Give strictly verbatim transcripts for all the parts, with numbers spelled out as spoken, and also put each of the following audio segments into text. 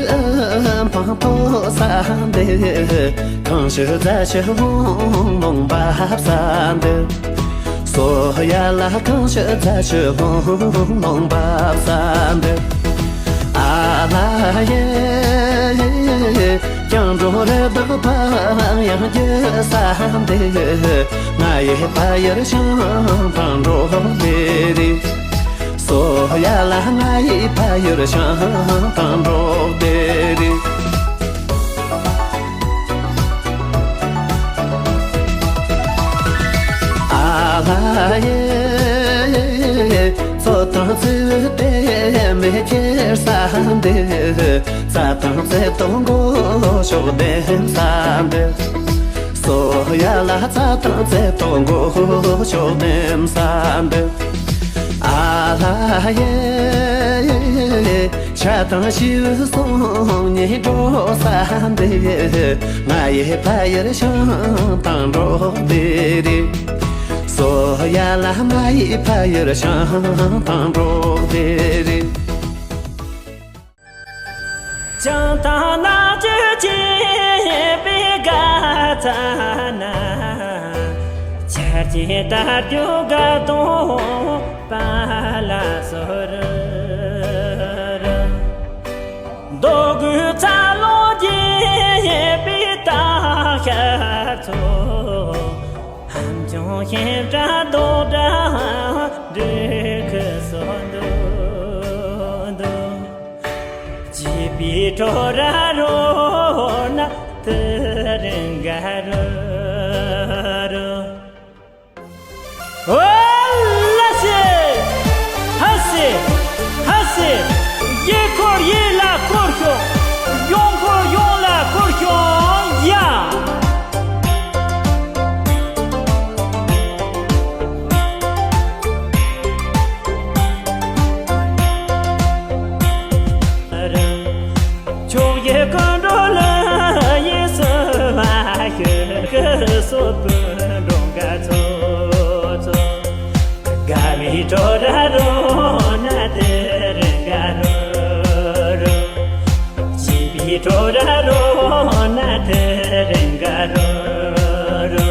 འཕང་མཐོ་ས་འདི། གངས་ཤུད་རྫ་ཆུ་ལྷུང་ལྷུང་འབབ་ས་འདི། སོ་ཡ་ལ་གངས་ཤུད་རྫ་ཆུ་ལྷུང་ལྷུང་འབབ་ས་འདི། ཨ་ལ་ཡེ། སྐྱང་འགྲོ་རི་དྭགས་ཕམ་ཡང་རྒྱུ་ས་འདི། ང་ཡི་ཕ་ཡུལ་བྱང་ཐང་འབྲོག་སྡེ་རེད། སོ་ཡ་ལ་ང་ཡི་ཕ་ཡུལ་བྱང་ཐང་འབྲོག་སྡེ་རེད། ཨ་ལ་ཡེ། མཚོ་དང་རྩེ་དེ་མེ་ཁྱེར་ས་འདི། རྩྭ་དང་རྩེ་ཏོ་མགོ་ཤོག་ལྡེམ་ས་འདི། སོ་ཡ་ལ་རྩྭ་དང་རྩེ་ཏོ་མགོ་ཤོག་ལྡེམ་ས་འདི། ཨ་ལ་ཡེ། ཆ་དང་ཤིའུ་སོང་ཉེ་འགྲོ་ས་འདི། ང་ཡི་ཕ་ཡུལ་བྱང་ཐང་འབྲོག་སྡེ་རེད། སོ་ཡ་ལ་ང་ཡི་ཕ་ཡུལ་བྱང་ཐང་འབྲོག་སྡེ་རེད། བྱང་ཐང་ནག་ཆུ་ཆེན་པའི་ག་ཚ་ན། ཆར་ཆེན་དར་རྒྱུག་དགའ་སྟོན་པ་ལ་སོ་རུ། རྡོ་གུ་ཚ་ལོ་རྒྱས་པའི་སྟག་ཤར་ཚོ། ཧམ་ཆུང་ཤེས་བྲལ་རྡོག་སྒྲ་འབྲུག་ཁུ་སོ་འདུག་འདུག་བྱིས་པའི་བྲོ་ར་རོ་ན་དུ་རིང་ག་རུ་རུ། ཨོ་ལ་སེ། ཧ་སེ། ཧ་སེ། ཡེ་འཁོར་ཡེ་ལ་འཁོར་ཤོག་ཡོང་འཁོར་ཡོང་ལ་འཁོར་ཤོག་ཡ། ཕྱོགས་བཞི་ཀུན་འགྲོ་ལ་ཡིན་སུ་བ་ཤོད་ཀི་སོ་པུ་འགྲོ་འགའ་ཚོ་ཚོ། དགའ་བའི་བྲོ་ར་རོ་ན་དེ་རིང་ག་རོ་རོ། བྱིས་པའི་བྲོ་ར་རོ་ན་དེ་རིང་ག་རོ་རོ།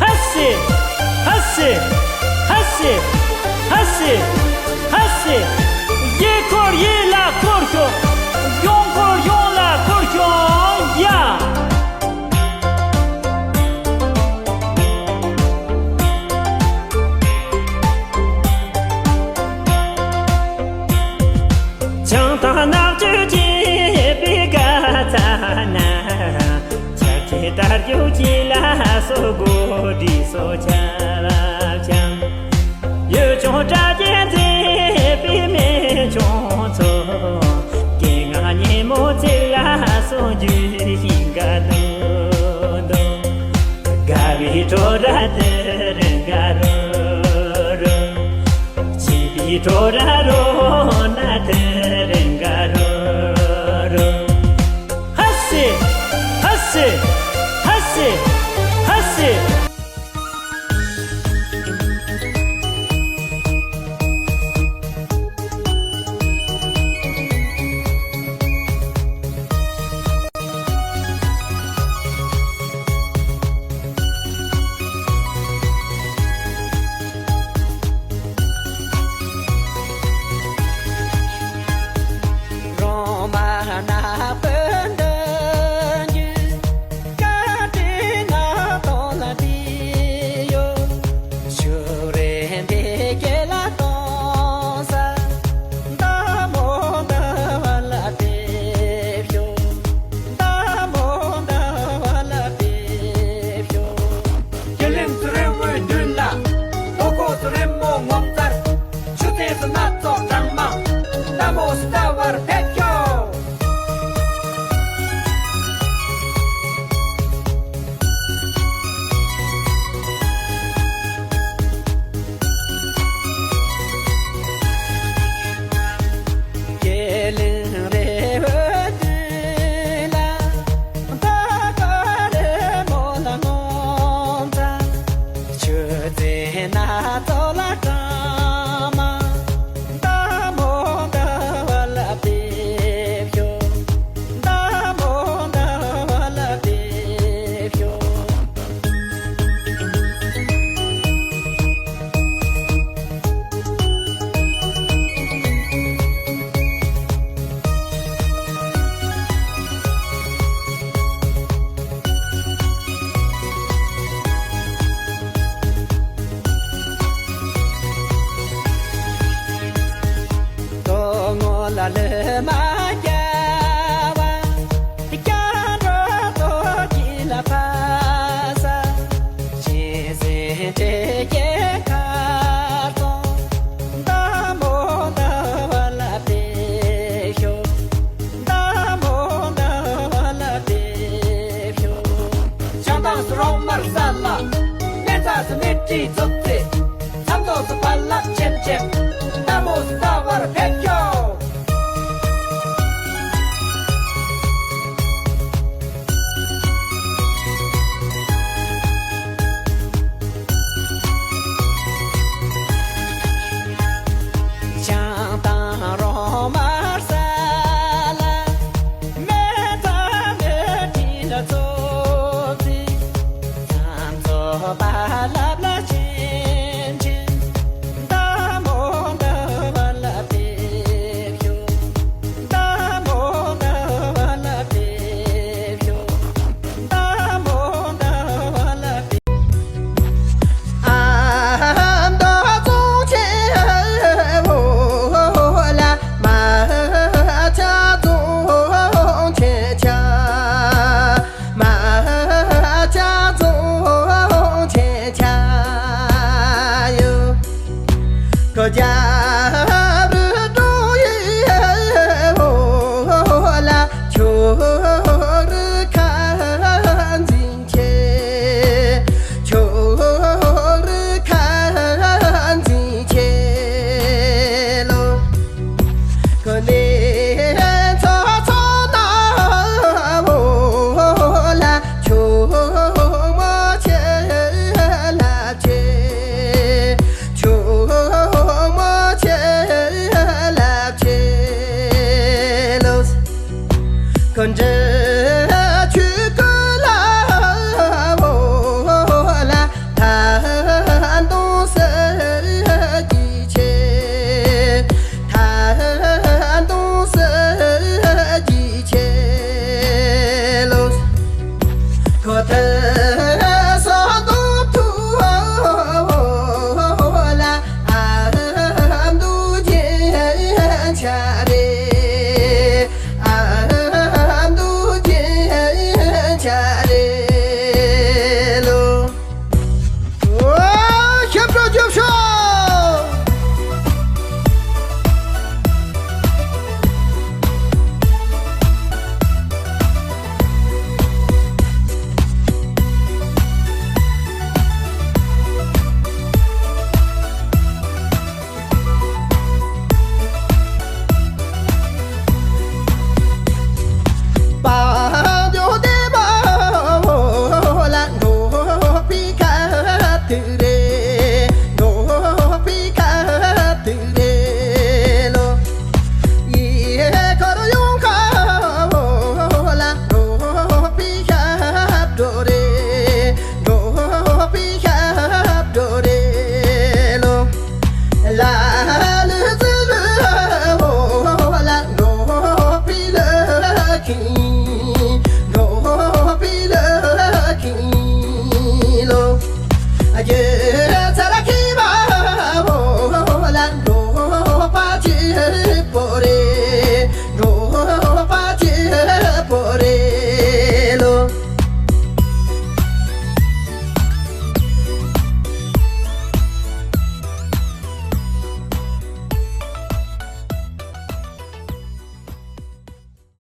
ཧ་སེ། ཧ་སེ། ཧ་སེ། ཧ་སེ། ཧ་སེ། ཡེ་འཁོར་ཡེ་ལ་འཁོར་ཤོག་ཡོང་འཁོར་ཡོང་ལ་འཁོར་ཤོག་ཡ། བྱང་ཐང་ནག་ཆུ་ཆེན་པའི་ག་ཚ་ན། ཆར་ཆེན་དར་རྒྱུག་ཅི་ལ་སོ་གོ་སྒྲིག་སོ་ཆ་ལ་ཆ། ཡུལ་ལྗོངས་སྲ་རྒྱས་མཛེས་པའི་སྨན་ལྗོངས་ཚོ། སྐྱེ་ངག་ཉིན་མོ་ཚིག་ལ་སོ་འཇུ་ཞིང་ག་དུ་དུ། དགའ་བའི་བྲོ་ར་དེ་རིང་ག་རུ་རུ། བྱིས་པའི་བྲོ་ར་རོ་ན་དེ་རིང་ག་རུ་རུ། ཧ་སེ། ཧ་སེ། ཧ་སེ། ཧ་སེ། མི་ཁྲི་ཚོགས་རྩེ། མཚམས་ཐོག་ཏུ་བར་ལབ་ཆེམ་ཆེམ། རྟ་མོ་ཟླ་བར་ཕེབས་ཤོག་ཆང་དང་རོ་མར་ས་ལ། མེ་ཏོག་མེ་ཏྲི་ལ་ཚོ་ཚི། ཚང་ཚོ་པ་ལབ་ལ་ཆེན་ཆེན། ད་མོ་ད་བ་ལ་པེ་ཤོ། ད་མོ་ད་བ་ལ་པེ་ཤོ། ད་མོ་ད་བ་ལ་པེ། ཨ་མདོ་རྫོང་ཆེན་པོ་ལ། མ་ཆ་རྫོང་ཆེན་ཆ། མ་ཆ་རྫོང་ཆེན་ཆ་ཡོད། ཁོ་རྒྱབ་རི་ཀྲུང་ཡི་འོག་ལ། ཆུ་རུ་ཁ་འཛིན་ཆེ། ཆུ་རུ་ཁ་འཛིན་ཆེ་ལོ། ཁོ་ནས་ཚོ་ཚོ་ན་འོག་ལ། ཆུ་མོ་ཆེ་ལབ་ཆེ། ཆུ་མོ་ཆེ་ལབ་ཆེ་ལོ། ཁོ་འདྲ།